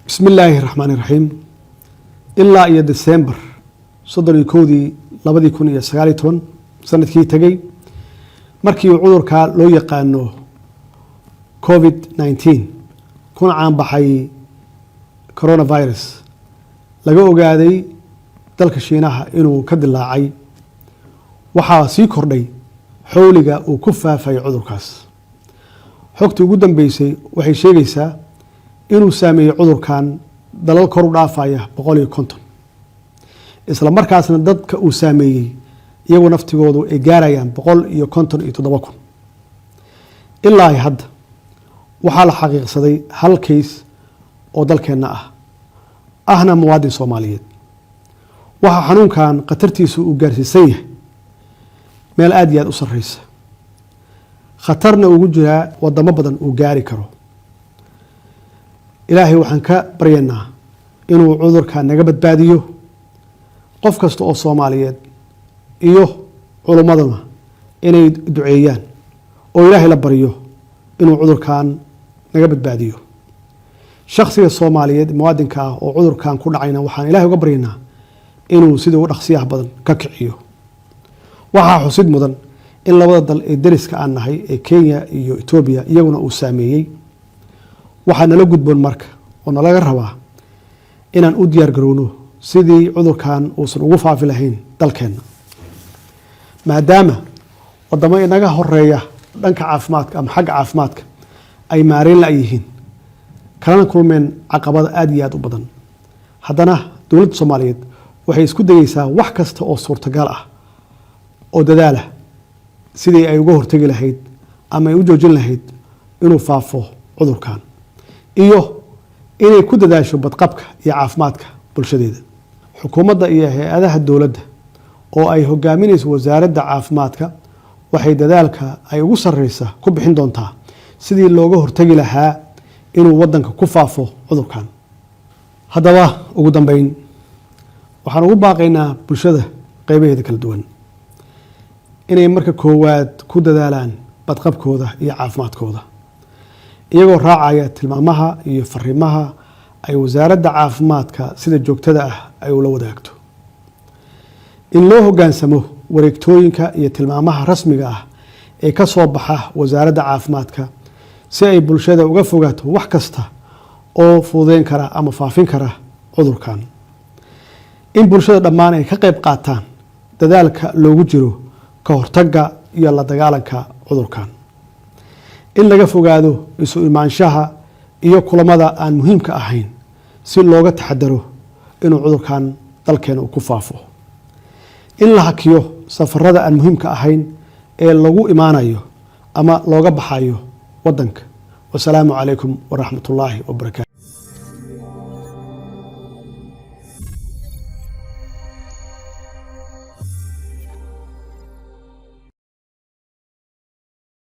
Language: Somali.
Bismi illaahi raxmaani raxiim. Ilaa iyo December 31-dii 2019, sanadkii tegey, markii uu cudurka loo yaqaano COVID-19, kuna caanbaxay coronavirus, laga ogaaday dalka Shiinaha inuu ka dilaacay, waxaa sii kordhay xowliga uu ku faafayay cudurkaas. Xogtii ugu dambeysay waxay sheegaysaa inuu saameeyey cudurkan dalal kor u dhaafaya 150, isla markaasna dadka uu saameeyey iyagu naftigoodu ay gaarayaan 157,000. Ilaa hadda waxaa la xaqiiqsaday hal case oo dalkeenna ah, ahna muwaadin Soomaaliyeed. Waxaa xanuunkan khatartiisu uu gaarsiisan yahay meel aada iyo aada u sarreysa, khatarna ugu jiraa wadamo badan uu gaari karo. Ilaahay waxaan ka baryaynaa inuu cudurka naga badbaadiyo. Qof kasta oo Soomaaliyeed iyo culummaduna inay duceeyaan oo Ilaahay la baryo inuu cudurkan naga badbaadiyo. Shaksiga Soomaaliyeed muwaadinka ah oo cudurkan ku dhacayna, waxaan Ilahay uga baryaynaa inuu sida ugu dhaqsiyaha badan ka kiciyo. Waxaa xusid mudan in labada dal ee deriska aan nahay ee Kenya iyo Etoobiya iyaguna uu saameeyey. Waxaa nala gudboon marka oo nalaga rabaa inaan u diyaar garowno sidii cudurkan uusan ugu faafi lahayn dalkeenna, maadaama wadamo inaga horeeya dhanka caafimaadka ama xagga caafimaadka ay maareyn la-yihiin, kalana kulmeen caqabada aada iyo aada u badan. Haddana dowladda Soomaaliyeed waxay isku dayeysaa wax kasta oo suurtagal ah oo dadaalah sidii ay uga hortegi lahayd ama ay u joojin lahayd inuu faafo cudurkan, iyo inay ku dadaasho badqabka iyo caafimaadka bulshadeeda. Xukuumadda iyo hay-adaha dowladda oo ay hogaaminayso Wasaaradda Caafimaadka waxay dadaalka ay ugu sareysa ku bixin doontaa sidii looga hortegi lahaa inuu wadanka ku faafo cudurkan. Haddaba, ugu dambeyn, waxaan ugu baaqaynaa bulshada qeybaheeda kala duwan inay marka koowaad ku dadaalaan badqabkooda iyo caafimaadkooda, iyagoo raacaya tilmaamaha iyo fariimaha ay Wasaaradda Caafimaadka sida joogtada ah ay ula wadaagto. In loo hoggaansamo wareegtooyinka iyo tilmaamaha rasmiga ah ee ka soo baxa Wasaaradda Caafimaadka, si ay bulshada uga fogaato wax kasta oo fududeyn kara ama faafin kara cudurkan. In bulshada dhammaan ay ka qayb qaataan dadaalka loogu jiro ka hortagga iyo la dagaalanka cudurkan. In laga fogaado isu imaanshaha iyo kulamada aan muhiimka ahayn, si looga taxadaro inuu cudurkan dalkeena uu ku faafo. In la hakiyo safarada aan muhiimka ahayn ee lagu imaanayo ama looga baxayo wadanka. Wasalaamu calaykum waraxmat ullaahi wabarakaatu.